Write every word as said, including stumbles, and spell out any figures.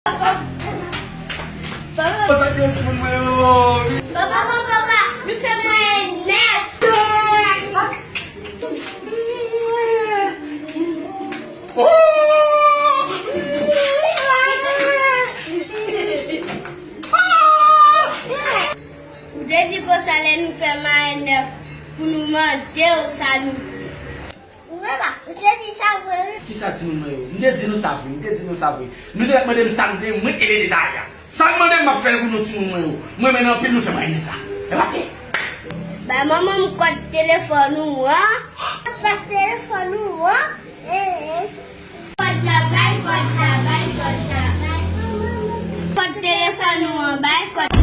Papa, papa, papa, papa, nou fè mwayen nèf. Ou te di konsa lè nou fè mwayen nèf pou nou mande w sa nou vle. Ou wè pa, ou te di sa vre wi. Kisa timoun mwen yo? M te di nou sa vre, m te di nou sa vre. Nou te mande m sa nou vle, mwen e lede ta a. Sa n mande m, m ap fè l pou nou timoun mwen yo. M renmen nou anpil, nou fè mwayen nèf la. E pa vre? Bay manman m kòd telefòn ou an. Pas telefòn ou an. Eh, eh. Kòd la, bay kòd la, bay kòd la, bay. Kòd telefòn ou an, bay kòd.